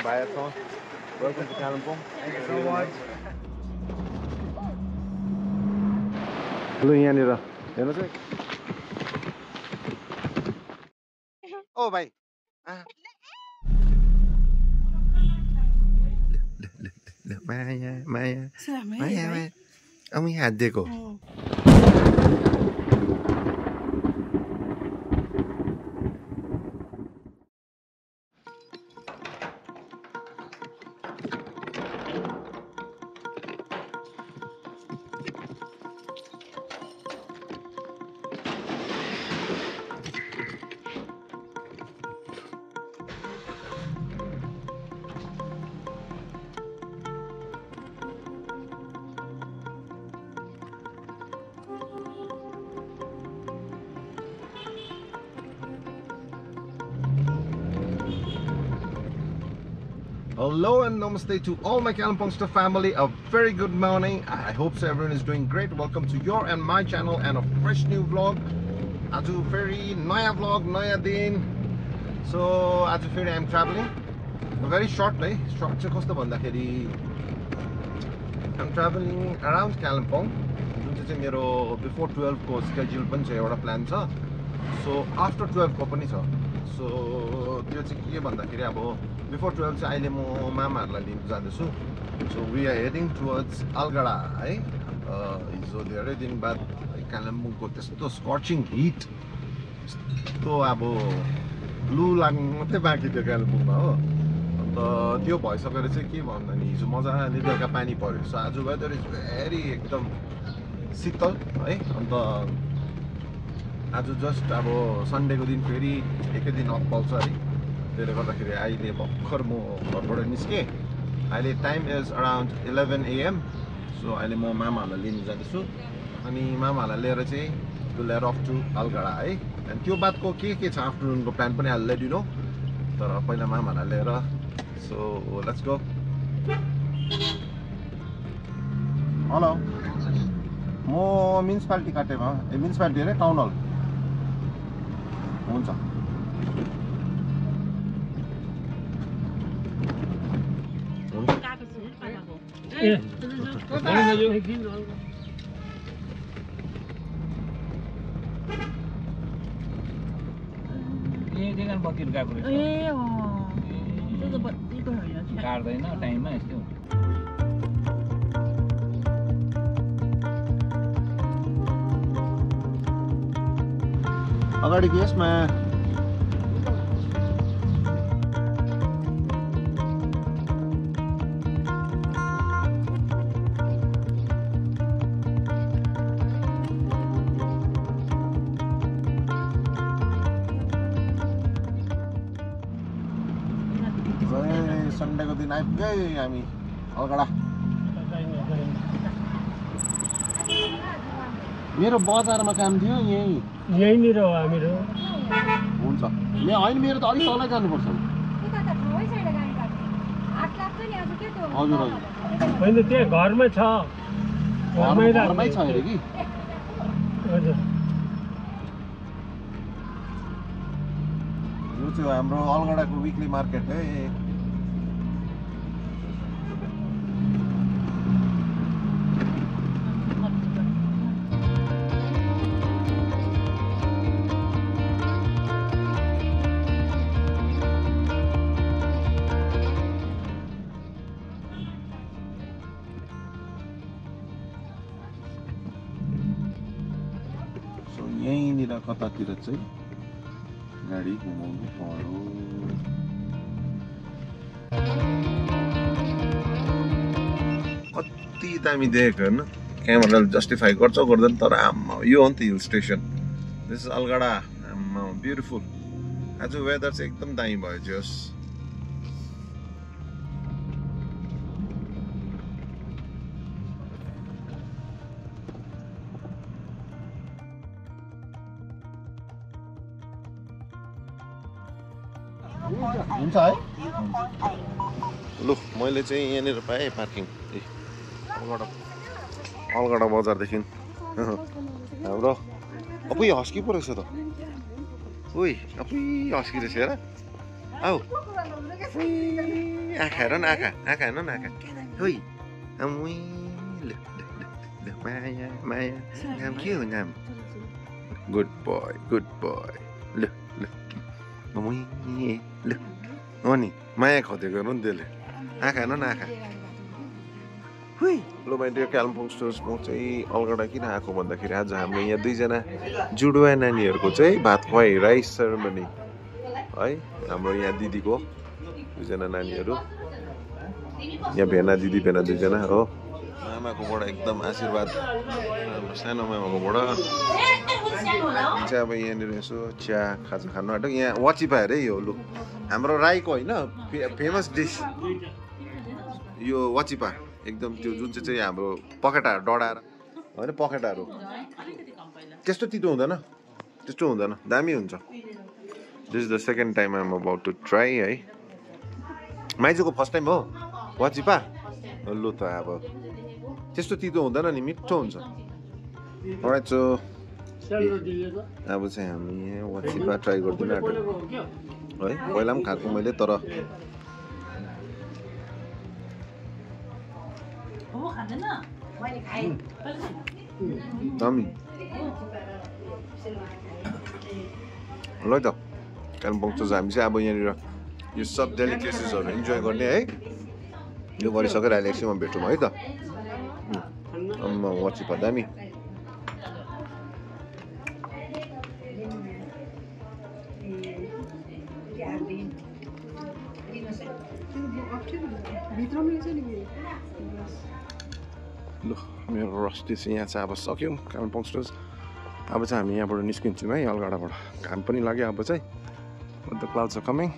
Biathlon. Welcome to Kalimpong. Thank you so much. Hello, यहाँनिर हेर्नुहोस् है. ओ भाइ. माया. अमी हात दिएको. Hello and namaste to all my Kalimpongster family. A very good morning. I hope so everyone is doing great. Welcome to your and my channel and a fresh new vlog. Aju very naya vlog, naya din. So aju feri I'm traveling. Very shortly. Short cha kasto bhandakeri I'm traveling around Kalimpong. Jun चाहिँ मेरो before 12 को schedule पनि छ एउटा plan छ. So after 12 को पनि छ. So त्यो चाहिँ के भन्दाखेरि अब before 12 चाहिँ अहिले म मामाहरुलाई लिन जाँदैछु. So we are heading towards Algada है. हिजो धेरै दिन बाद कालिम्पोङको त्यस्तो scorching heat. त्यस्तो अब लु लाग्नु मात्रै बाँकी थियो कालिम्पोङमा हो. अन्त त्यो भइसकेर चाहिँ के भन्दा नि हिजो मजाले बेलुका पानी पर्यो. So आज वेदर इज भेरी एकदम शीतल है. अन्त आज जस्ट अब सन्डेको दिन फेरि एकै दिन अफ पाउँछ है. त्यसले गर्दाखेरि अहिले भर्खर म घरबाट निस्के. अहिले time is around 11 AM. So अहिले म मामाहरुलाई लिन जाँदैछु अनि मामाहरुलाई लिएर चाहिँ विल हेड अफ टु अलगढा है. अनि त्यो बादको के छ आफ्टरनुनको प्लान पनि आई लेट यु नो. तर पहिला मामाहरुलाई लिएर सो लेट्स गो. हेलो म म्युनिसिपालिटी काटेमा म्युनिसिपालिटी रे टाउन हल हुन्छ. काट्दैन टाइममा यस्तो अगाडि के यसमा सन्डेको दिन आइपुगे हामी अलगढा. मेरो बजारमा काम थियो यहीँनिर हो हामीहरू. हुन्छ होइन मेरो त अलिक तलै जानुपर्छ. हजुर हजुर होइन त्यहाँ घरमै छ. घरमै छ अरे कि. हजुर यो चाहिँ हाम्रो अलगढाको विकली मार्केट है. यहीँनिर कतातिर चाहिँ गाडी घुमाउनु पर्यो. कति दामी देखेको हेर्नु. क्यामेराले जस्टिफाई गर्छ गर्दैन तर आम्मा यो हो नि त hill station. This is Algarah. आम्मा ब्युटिफुल. आज वेदर चाहिँ एकदम दामी भयो जस. हुन्छ है. लु मैले चाहिँ यहाँनिर पाएँ पार्किङ. अलगढा बजारदेखि हाम्रो अपुई हस्की पो रहेछ त. उही अपुई हस्की रहेछ हेर. आऊ आँखा हेर न आँखा हेर्न न आँखा होइ अमुई ल माया माया नाम के हो नाम गुड बोय ल ल अमुई ल हो नि माया खोजेको गर्नु नि त्यसले आँखा हेर्न न आँखा लो भाइ त्यो कालिम्पोङ स्टोर्सको चाहिँ अलगढा किन आएको भन्दाखेरि आज हाम्रो यहाँ दुईजना जुडुवा नानीहरूको चाहिँ भात खुवाई राइस सेरेमनी है हाम्रो यहाँ दिदीको दुईजना नानीहरू यहाँ भेना दिदी भेना दुईजना हो मामाकोबाट एकदम आशीर्वाद सानो मामाकोबाट चाहिँ अब यहाँनिर यसो चिया खाजा खानु आँट्यो यहाँ वाचिपा अरे यो लु हाम्रो राईको होइन फेमस डिस यो वाचिपा एकदम त्यो जुन चाहिँ हाम्रो पखेटाहरू डढाएर होइन पखेटाहरू त्यस्तो तितो हुँदैन त्यस्तो हुँदैन दामी हुन्छ this is the second time I'm about to try है माइजूको फर्स्ट टाइम हो वाचिपा लु त अब त्यस्तो तितो हुँदैन नि मिठो हुन्छ अब चाहिँ हामी यहाँ वाचिपा ट्राई गरिदिनु आँट्यो है पहिला पनि खाएको मैले तर दामी ल त कालिम्पोङ चाहिँ हामी चाहिँ अब यहाँनिर यो सब डेलिकेसिसहरू इन्जोय गर्ने है यो गरिसकेर अहिले एकछिनमा भेटौँ है त वाचिपा दामी ल मेरो रस्टी चाहिँ यहाँ चाहिँ अब सक्यौँ कालिम्पोङ स्टोर्स अब चाहिँ हामी यहाँबाट निस्किन्छौँ है अलगढाबाट घाम पनि लाग्यो अब चाहिँ the clouds are coming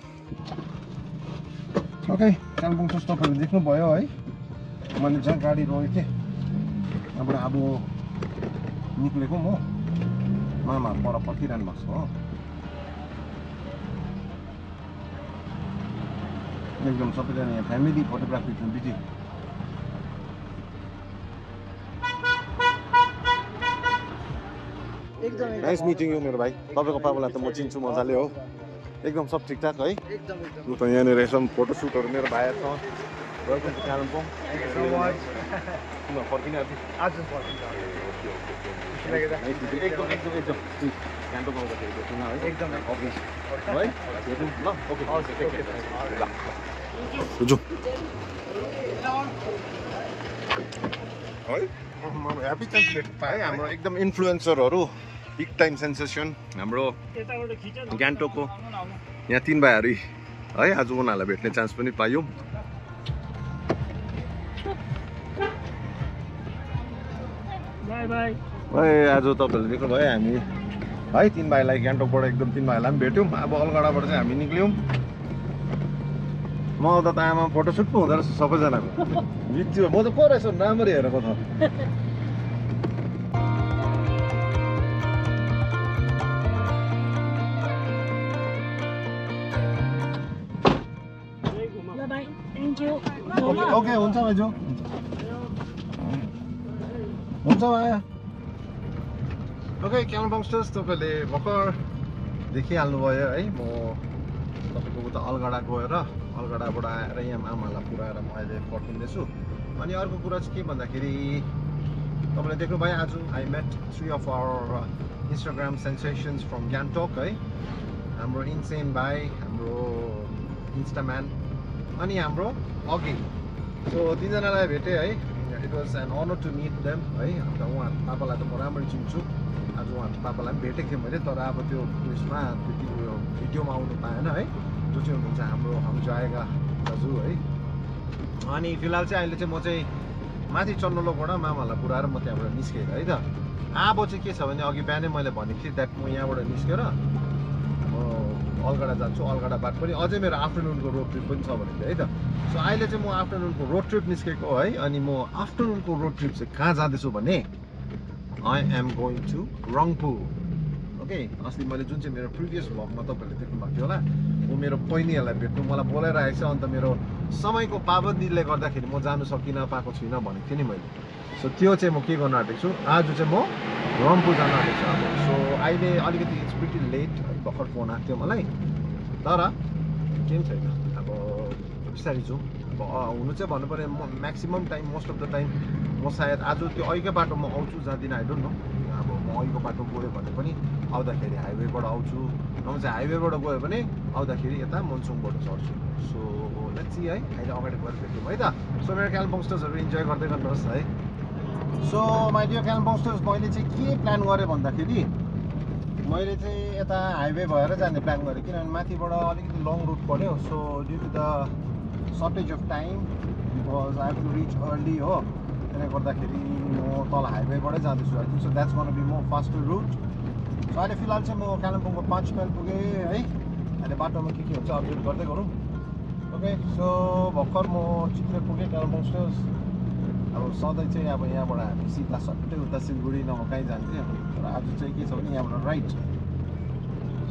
okay Kalimpong stores तपाईँहरू देख्नुभयो है मैले जहाँ गाडी रोकेँ थिएँ यहाँबाट अब निक्लेको म मामा पर पर्खिरहनु भएको छ हो एकदम सबैजना यहाँ family photography busy nice meeting you मेरो भाइ तपाईँको पापालाई त म चिन्छु मजाले हो एकदम सब ठिकठाक है एकदम त यहाँनिर यसो फोटोसुटहरू मेरो भाइहरूसँग वेलकम टु कालिम्पोङ फर्किने आज गान्तोक आउँदाखेरि भेटौँ है एकदम अफिस है भेटौँ ल ओके है ह्याप्पी चान्स है हाम्रो एकदम इन्फ्लुएन्सरहरू बिग टाइम सेन्सेसन हाम्रो गान्तोकको यहाँ 3 भाइहरू है आज उनीहरूलाई भेट्ने चान्स पनि पायौँ आज तपाईँहरूले देख्नुभयो हामी है 3 भाइलाई गान्तोकबाट एकदम 3 भाइलाई पनि भेट्यौँ अब अलगढाबाट चाहिँ हामी निक्ल्यौँ म त आमा फोटोसुट पो हुँदो रहेछ सबैजनाको बित्थ्यो म त पो रहेछ राम्ररी हेरेको त ओके हुन्छ भाइजू हुन्छ भाइ ओके कालिम्पोङ स्टोर्स तपाईँले भर्खर देखिहाल्नुभयो है म तपाईँको उता अलगढा गएर अलगढाबाट आएर यहाँ आमालाई पुऱ्याएर म अहिले फर्किँदैछु अनि अर्को कुरा चाहिँ के भन्दाखेरि तपाईँले देख्नुभयो आज I met 3 of our Instagram sensations from Gangtok है हाम्रो इन्सेन भाइ हाम्रो इन्स्टाम्यान अनि हाम्रो अघि सो 3 जनालाई भेटेँ है it was an honour to meet them है अन्त उहाँहरूको पापालाई त म राम्ररी चिन्छु आज उहाँहरूको पापालाई पनि भेटेको थिएँ मैले तर अब त्यो उयसमा त्यो भिडियोमा आउनु पाएन है जो चाहिँ हुनुहुन्छ हाम्रो हम जाएगा दाजु है अनि फिलहाल चाहिँ अहिले चाहिँ म चाहिँ माथि चन्नलोबाट मामालाई पुऱ्याएर म त्यहाँबाट निस्केँ है त अब चाहिँ के छ भने अघि बिहानै मैले भनेको थिएँ द्याट म यहाँबाट निस्केर अलगढा जान्छु अलगढा बात पनि अझै मेरो आफ्टरनुनको रोड ट्रिप पनि छ भनेको थिएँ है त सो अहिले चाहिँ म आफ्टरनुनको रोड ट्रिप निस्केको है अनि म आफ्टरनुनको रोड ट्रिप चाहिँ कहाँ जाँदैछु भने I am going to Rangpo okay अस्ति मैले जुन चाहिँ मेरो प्रिभियस भ्लगमा तपाईँहरूले देख्नुभएको थियो होला म मेरो बहिनीहरूलाई भेट्नु मलाई बोलाइरहेको छ अन्त मेरो समयको पाबन्दीले गर्दाखेरि म जानु सकिनँ पाएको छुइनँ भनेको थिएँ नि मैले सो त्यो चाहिँ म के गर्न आँटेको छु आज चाहिँ म रङपू जान आँटेको छु अब सो अहिले अलिकति इट्स प्रिटी लेट भर्खर फोन आएको थियो मलाई तर केही छैन अब बिस्तारै जाउँ हुनु चाहिँ भन्नु पऱ्यो maximum time most of the time म सायद आज त्यो अहिलेकै बाटो म आउँछु जाँदिनँ आई डोन्ट नो अब म अहिलेको बाटो गयो भने पनि आउँदाखेरि हाइवेबाट आउँछु नभए चाहिँ हाइवेबाट गयो भने आउँदाखेरि यता मनसुङबाट चढ्छु सो लेट्स सी है अहिले अगाडि गएर भेट्यौँ है त सो मेरो कालिम्पोङ स्टर्सहरू इन्जोय गर्दै गर्नुहोस् है सो माइ डियर कालिम्पोङ स्टर्स मैले चाहिँ के प्लान गरेँ भन्दाखेरि मैले चाहिँ यता हाइवे भएर जाने प्लान गरेँ किनभने माथिबाट अलिकति लङ रुट पऱ्यो so due to the shortage of time because I have to reach early हो त्यसले गर्दाखेरि म तल हाइवेबाटै जाँदैछु I think so that's gonna be more faster route so अहिले फिलहाल चाहिँ म कालिम्पोङको 5 माइल पुगेँ है अहिले बाटोमा के हुन्छ अपडेट गर्दै गरौँ ओके सो भर्खर म चित्रे पुगेँ कालिम्पोङ स्टर्स अब सधैँ चाहिँ अब यहाँबाट हामी सिधा सट्टै उता सिलगढी नभए कहीँ जान्थ्यौँ तर आज चाहिँ के छ भने यहाँबाट right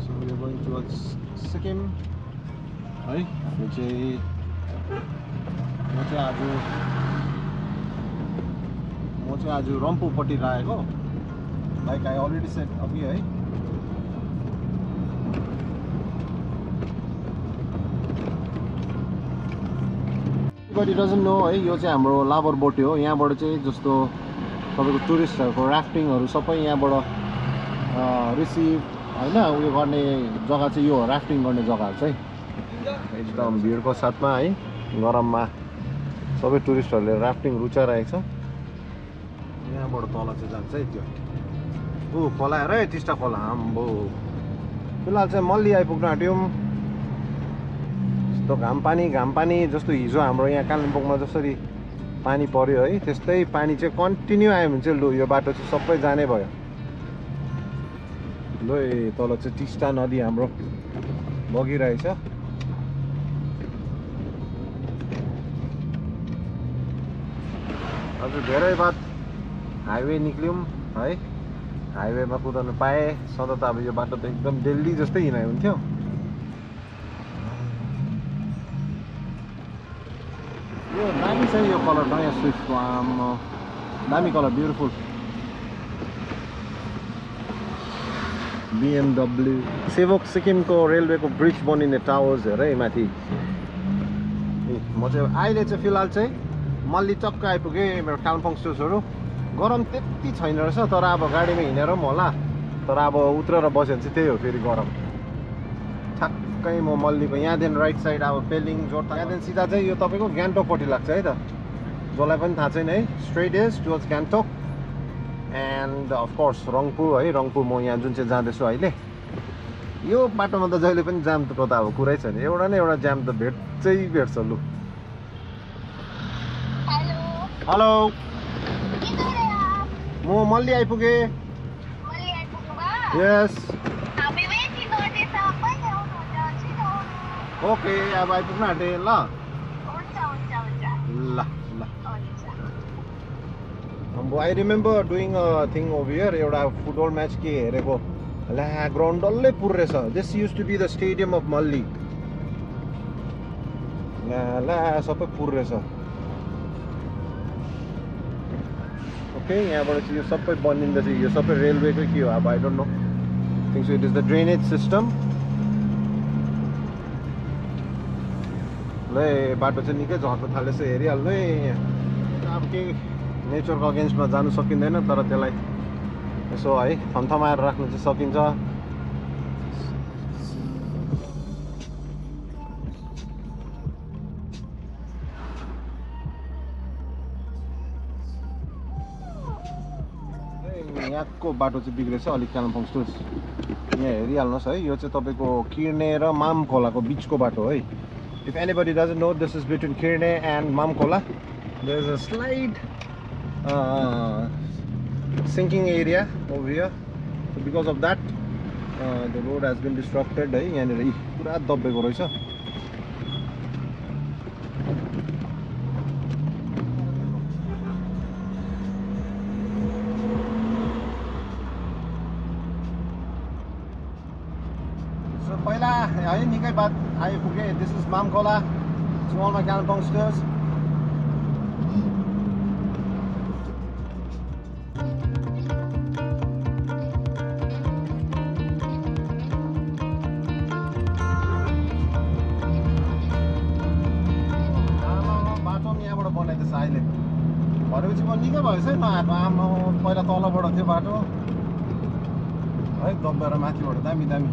so we are going towards Sikkim है यो चाहिँ म चाहिँ आज रम्फूपट्टि लागेको लाइक आई अलरेडी सेट अघि है बडी डजन्ट नो है यो चाहिँ हाम्रो लाबर बोटे हो यहाँबाट चाहिँ जस्तो तपाईँको टुरिस्टहरूको राफ्टिङहरू सबै यहाँबाट रिसिभ होइन उयो गर्ने जग्गा चाहिँ यो राफ्टिङ गर्ने जग्गाहरू चाहिँ एकदम भिडको साथमा है गरममा सबै टुरिस्टहरूले राफ्टिङ रुचाइरहेको छ यहाँबाट तल चाहिँ जान्छ है त्यो खोला हेर है टिस्टा खोला आम्बो फिलहाल चाहिँ मल्ली आइपुग्न आँट्यौँ यस्तो घाम पानी जस्तो हिजो हाम्रो यहाँ कालिम्पोङमा जसरी पानी पर्यो है त्यस्तै पानी चाहिँ कन्टिन्यू आयो भने चाहिँ लु यो बाटो चाहिँ सबै जाने भयो लु तल चाहिँ टिस्टा नदी हाम्रो बगिरहेछ हजुर धेरै बाद हाइवे निक्ल्यौँ है हाइवेमा कुदाउनु पाएँ सधैँ त अब यो बाटो त एकदम दिल्ली जस्तै हिँडाइ हुन्थ्यो यो दामी छ यो कलर नयाँ स्विफ्टको दामी कलर ब्युटिफुल BMW सेभोक सिक्किमको रेलवेको ब्रिज बनिने टावर्स हेर है माथि म चाहिँ अहिले चाहिँ फिलहाल चाहिँ मल्ली टक्क आइपुगेँ मेरो कालिम्पोङ स्टर्सहरू गरम त्यति छैन रहेछ तर अब गाडीमा हिँडेर पनि होला तर अब उत्रेर बस्यो भने चाहिँ त्यही हो फेरि गरम ठ्याक्कै म मल्लीको यहाँदेखि राइट साइड अब पेलिङ जोरथाङ यहाँदेखि सिधा चाहिँ यो तपाईँको गान्तोकपट्टि लाग्छ है त जसलाई पनि थाहा छैन है straight is towards Gangtok and of course Rangpo है रङपू म यहाँ जुन चाहिँ जाँदैछु अहिले यो बाटोमा त जहिले पनि जामको त अब कुरै छैन एउटा न एउटा जाम त भेट्छ लु हेलो म मल्ली आइपुगेँ यस ओके अब आइपुग्न आँटेँ ल ल I remember doing a thing over here एउटा फुटबल म्याच के हेरेको ला ग्राउन्ड डल्लै पुर्रेछ this use to be the stadium of Malli ला सबै पुर्रेछ ओके यहाँबाट चाहिँ यो सबै बनिँदैछ यो सबै रेलवेकै के हो अब I don't know think so it is the drainage system ल बाटो चाहिँ निकै झर्न थालेछ हेरिहाल्नु है अब के नेचरको अगेन्स्टमा जानु सकिँदैन तर त्यसलाई यसो है थम्थमाएर राख्नु चाहिँ सकिन्छ यहाँको बाटो चाहिँ बिग्रेछ अलिक कालिम्पोङ स्टर्स यहाँ हेरिहाल्नुहोस् है यो चाहिँ तपाईँको किर्ने र माम खोलाको बिचको बाटो है if anybody doesn't know this is between Kirney and Mam खोला there is a slide sinking area over here so because of that the road has been disrupted है यहाँनिर पुरा दब्बेको रहेछ so पहिला है निकै बाद आइपुगे this is Mamkola to all my Kampong stores देख्दैछ अहिले भनेपछि म निकै भएछ है नआएको आमा पहिला तलबाट थियो बाटो है दब्बर माथिबाट दामी दामी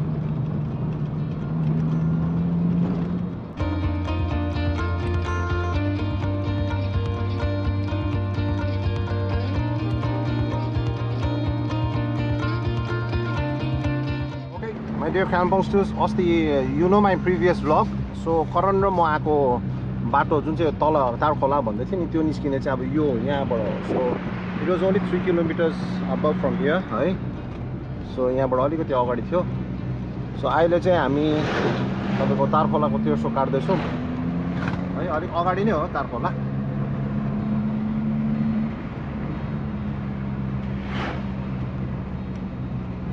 My dear Kalimpongsters, अस्ति you know my previous vlog. So Karan र म आएको बाटो जुन चाहिँ तल तारखोला भन्दै थियो नि त्यो निस्किने चाहिँ अब यो यहाँबाट हो. So it was only 3 kilometers above from here है. So यहाँबाट अलिकति अगाडि थियो. So अहिले चाहिँ हामी तपाईको तारखोलाको तेर्सो काट्दैछौँ है. अलिक अगाडि नै हो तारखोला.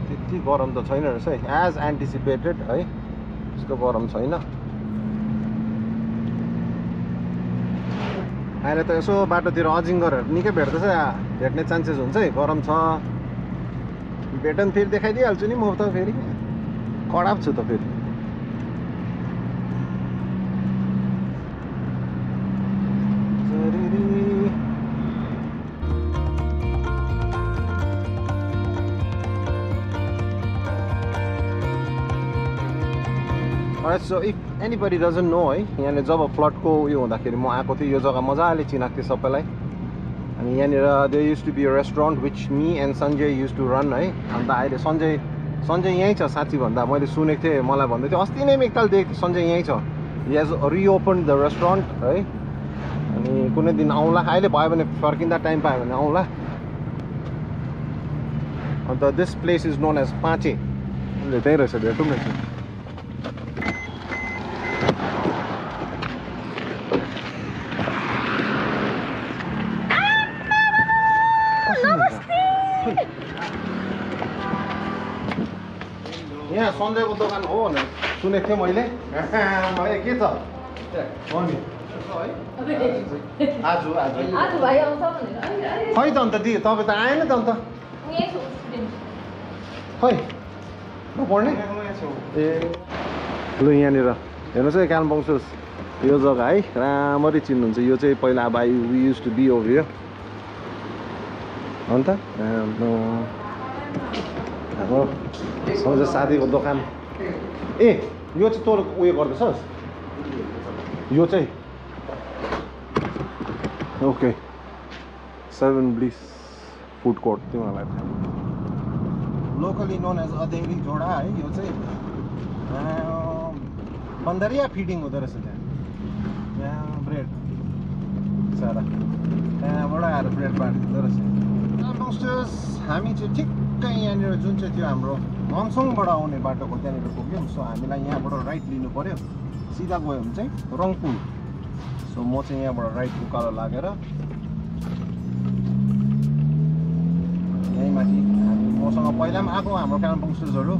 त्यति गरम त छैन रहेछ है एज एन्टिसिपेटेड है त्यस्तो गरम छैन अहिले त यसो बाटोतिर अजिङ्गरहरू निकै भेट्ने चान्सेस हुन्छ है गरम छ भेटन फेरि देखाइदिइहाल्छु नि म त फेरि खडाब छु त फेरि Alright, so if anybody doesn't know है यहाँले जब फ्लडको उयो हुँदाखेरि म आएको थिएँ यो जग्गा मजाले चिनाएको थिएँ सबैलाई अनि यहाँनिर there used to be a restaurant which me and Sanjay used to run है अन्त अहिले सञ्जय यहीँ छ साँच्ची भन्दा मैले सुनेको थिएँ मलाई भन्दै थियो अस्ति नै एकताल देखेको थिएँ सञ्जय यहीँ छ he has reopened the restaurant है अनि कुनै दिन आउँला अहिले भयो भने फर्किँदा टाइम पायो भने आउँला अन्त this place is known as पाँचे त्यही रहेछ भेटौँ न यहाँ सञ्जयको दोकान हो भने सुनेको थिएँ मैले मलाई के छ आज खै त अन्त दिदी तपाईँ त आएन त अन्त खै नपढ्ने ए लु यहाँनिर हेर्नुहोस् है कालिम्पोङ यो जग्गा है राम्ररी चिन्नुहुन्छ यो चाहिँ पहिला अब we use to be over here अन्त सञ्जय साथीको दोकान ए यो चाहिँ तँ उयो गर्दैछस् यो चाहिँ ओके 7 Bliss फुड कोर्ट तिमीहरूलाई लोकली नोन एज अधेरी जोडा है यो चाहिँ बन्दरिया फिडिङ हुँदो रहेछ त्यहाँ यहाँ ब्रेड सारा त्यहाँबाट आएर ब्रेड बाँडिदिँदो रहेछ हामी चाहिँ ठिक्कै यहाँनिर जुन चाहिँ त्यो हाम्रो मङसङबाट आउने बाटोको त्यहाँनिर पुग्यौँ सो हामीलाई यहाँबाट राइट लिनु पर्यो सिधा गयो भने चाहिँ रङपुर सो म चाहिँ यहाँबाट राइट उकालो लागेर यहीँ माथि हामी मसँग पहिला पनि आएको हाम्रो कालिम्पोङ स्टोर्सहरू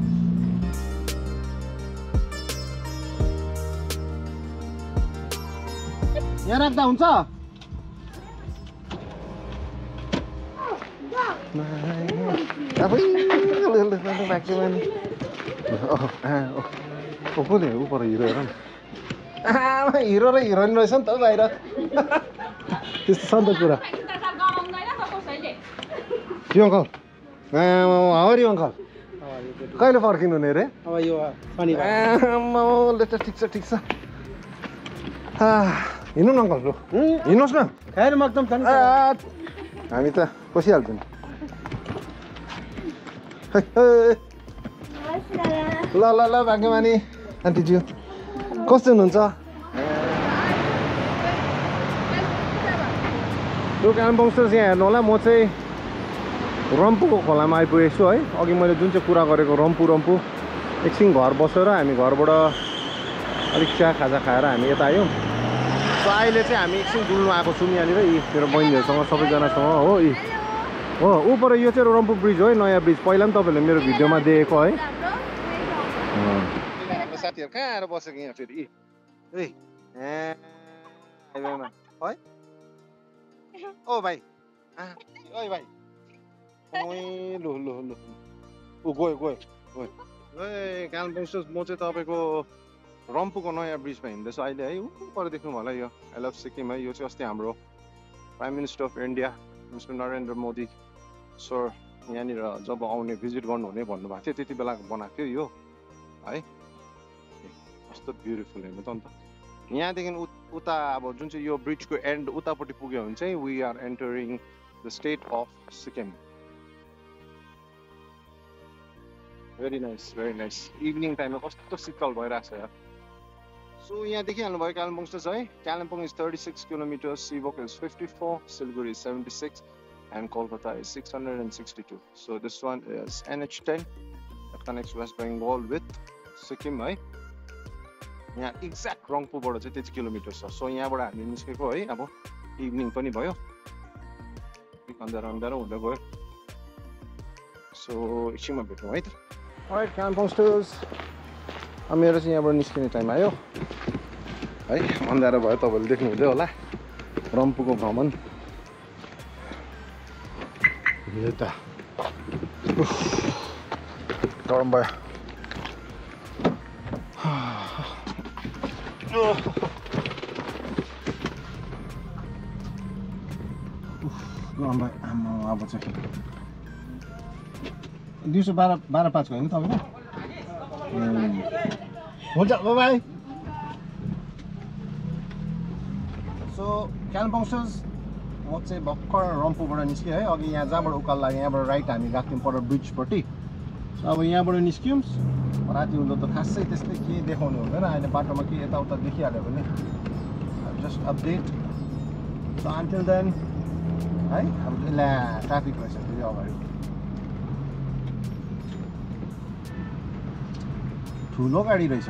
यहाँ राख्दा हुन्छ कसले उपर हिरो हेर न हिरो र हिरोइन रहेछ नि त बाहिर त्यस्तो छ नि त कुरा के अङ्कल हवरी अङ्कल कहिले फर्किनु हुने रे ठिक छ हिँड्नु न अङ्कल लु हिँड्नुहोस् न हामी त पसिहाल्छौँ ल ल ल भाग्यमानी आन्टीज्यू कस्तो हुनुहुन्छ यो कालिम्पोङ स्टोर यहाँ हेर्नु होला म चाहिँ रम्फूको खोलामा आइपुगेको छु है अघि मैले जुन चाहिँ कुरा गरेको रम्फू एकछिन घर बसेर हामी घरबाट अलिक चिया खाजा खाएर हामी यता आयौँ सो अहिले चाहिँ हामी एकछिन डुल्नु आएको छौँ यहाँनिर यी मेरो बहिनीहरूसँग सबैजनासँग हो यी हो ऊपर यो चाहिँ रम्फू ब्रिज हो है नयाँ ब्रिज पहिला पनि तपाईँहरूले मेरो भिडियोमा देखेको है साथीहरू कहाँ आएर बसेको यहाँ फेरि है ओ भाइ ओइ भाइ लु ऊ गयो ए कालिम्पोङ स्टोर म चाहिँ तपाईँको रम्फूको नयाँ ब्रिजमा हिँड्दैछु अहिले है ऊपर देख्नु होला यो आई लभ सिक्किम है यो चाहिँ अस्ति हाम्रो prime minister of India mister Narendra Modi sir यहाँनिर जब आउने भिजिट गर्नुहुने भन्नुभएको थियो त्यति बेला बनाएको थियो यो है कस्तो ब्युटिफुल हेर्नु त अन्त यहाँदेखि उता अब जुन चाहिँ यो ब्रिजको एन्ड उतापट्टि पुग्यो भने चाहिँ we are entering the state of Sikkim very nice evening टाइममा कस्तो शीतल भइरहेको छ यार सो यहाँ देखिहाल्नुभयो कालिम्पोङ स्टेज है Kalimpong is 36 kilometres Sevoke is 54 Siliguri is 76 and Kolkata is 662. So this one is NH10 that connects West Bengal with Sikkim है यहाँ एक्ज्याक्ट रङपुरबाट चाहिँ 30 किलोमिटर छ सो यहाँबाट हामी निस्केको है अब इभिनिङ पनि भयो अँध्यारो हुँदै गयो सो एकछिनमा भेटौँ है त राइट कालिम्पोङ स्टेज मेरो चाहिँ यहाँबाट निस्किने टाइम आयो है अँध्यारो भयो तपाईँले देख्नुहुँदै होला रम्फूको भ्रमण यता गरम भयो गरम भयो आमा अब चाहिँ दिउँसो 12:05 होइन तपाईँको हुन्छ बाई सो कालिम्पोङ स्टेज म चाहिँ भर्खर रम्फूबाट निस्केँ है अघि यहाँ जहाँबाट उकालो लाग्यो यहाँबाट राइट हामी गएको थियौँ पर ब्रिजपट्टि सो अब यहाँबाट निस्क्यौँ राति हुँदो त खासै त्यस्तै केही देखाउनु हुँदैन अहिले बाटोमा के यताउता देखिहाल्यो भने just update so until then है अब यसलाई ट्राफिक रहेछ फेरि अगाडि ठुलो गाडी रहेछ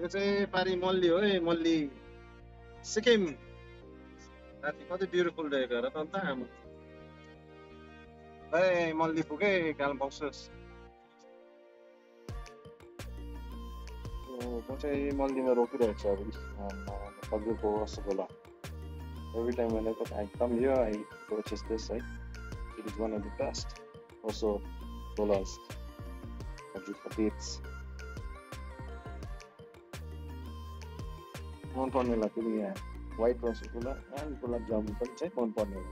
यो चाहिँ पारी मल्ली हो है मल्ली सिक्किम राति कति ब्युटिफुल रहेको र त अन्त आमा ए मल्ली पुगे कालिम्पोङ स्टेज म चाहिँ मल्लीमा रोकिरहेको छु अब खजुरको rasgulla every time when I come here I purchase this right it is one of the best also golas khajur dates मन पर्नेलाई पनि यहाँ व्हाइट रसगोला एन्ड गुलाब जामुन पनि चाहिँ मन पर्ने हो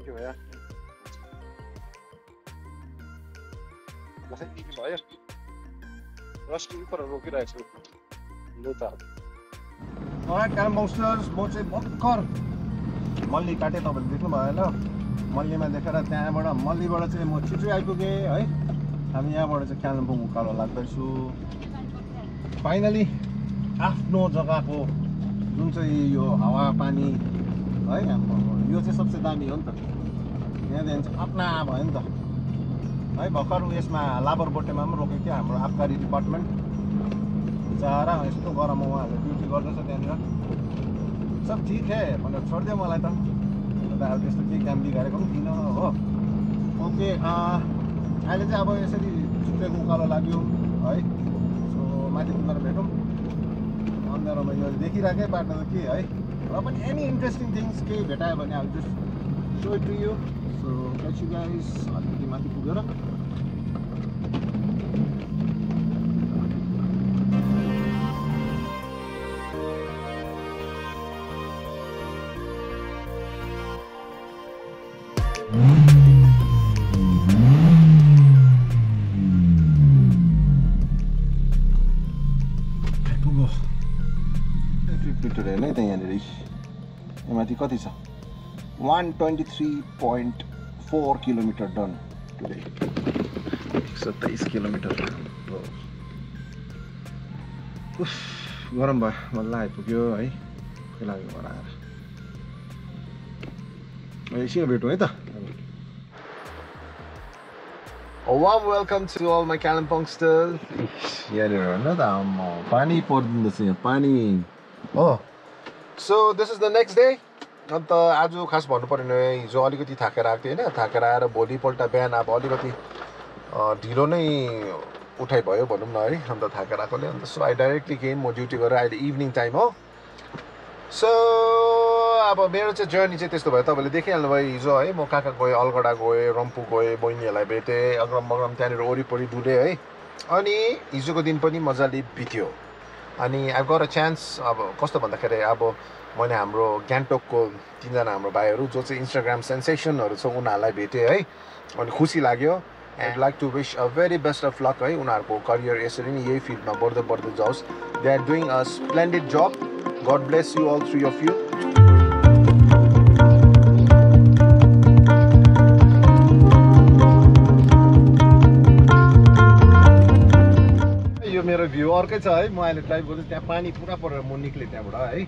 के भयो मलाई के भयो रसगोला पर रोकिरहेको छु लु त अलराइट कालिम्पोङ स्टेज म चाहिँ भर्खर मल्ली काटेँ तपाईँले देख्नुभयो होला मल्लीमा देखेर त्यहाँबाट मल्लीबाट चाहिँ म छिटो आइपुगेँ है हामी यहाँबाट चाहिँ कालिम्पोङ उकालो लाग्दैछु फाइनली आफ्नो जग्गाको जुन चाहिँ यो हावा पानी है यो चाहिँ सबसे दामी हो नि त यहाँदेखि चाहिँ अपना भयो नि त है भर्खर उयसमा लाबरबोटेमा पनि रोकेको थियो हाम्रो आबकारी डिपार्टमेन्ट बिचरा यस्तो गरममा उहाँहरूले ड्युटी गर्दैछ त्यहाँनिर सब ठिक है भनेर छोडिदियो मलाई त अब त्यस्तो केही काम बिगारेको पनि थिइनँ हो ओके अहिले चाहिँ अब यसरी छुट्टेको उकालो लाग्यो है माथि पुगेर भेटौँ अँध्यारोमा यो देखिरहेकै बाटो त के है र पनि एनी इन्ट्रेस्टिङ थिङ्स केही भेटायो भने अब just so to you so let's you guys अलिकति माथि पुगेर माथि कति छ 123.4 किलोमिटर डन टुडे 123 किलोमिटर गरम भयो मल्ल आइपुग्यो है के लाग्यो बनाएर एकछिन भेटौँ है त warm welcome to all my Kalimpong stage यहाँनिर हेर्नु त पानी परिदिँदैछ यहाँ पानी हो so this is the next day अन्त आज खास भन्नु पर्यो भने हिजो अलिकति थाकेर आएको थिएँ होइन थाकेर आएर भोलिपल्ट बिहान अब अलिकति ढिलो नै उठाइ भयो भनौँ न है अन्त थाकेर आएकोले अन्त सो आई डाइरेक्टली गेम म ड्युटी गरेर अहिले इभिनिङ टाइम हो सो अब मेरो चाहिँ जर्नी चाहिँ त्यस्तो भयो तपाईँले देखिहाल्नु भयो हिजो है म कहाँ गएँ अलगढा गएँ रम्फू गएँ बहिनीहरूलाई भेटेँ अग्रम बग्रम त्यहाँनिर वरिपरि डुलेँ है अनि हिजोको दिन पनि मजाले बित्यो अनि आई गट अ चान्स अब कस्तो भन्दाखेरि अब मैले हाम्रो गान्तोकको 3 जना हाम्रो भाइहरू जो चाहिँ इन्स्टाग्राम सेन्सेसनहरू छ उनीहरूलाई भेटेँ है अनि खुसी लाग्यो and like to wish a very best of luck है उनीहरूको करियर यसरी नै यही फिल्डमा बढ्दै जाओस् they are doing a splendid job god bless you all 3 of you यो मेरो भ्यू अर्कै छ है म अहिले ड्राइभ गर्छु त्यहाँ पानी पुरा परेर म निक्लेँ त्यहाँबाट है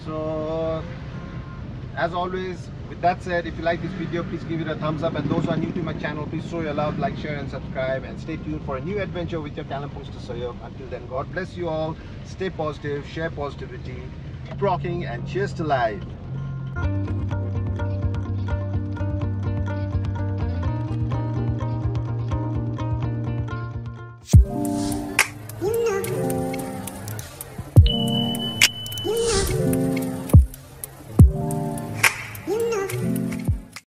so as always with that said if you like this video please give it a thumbs up and those who are new to my channel please show your love like share and subscribe and stay tuned for a new adventure with your Kalimpong to Sayok. Until then God bless you all, stay positive, share positivity, keep rocking and cheers to life.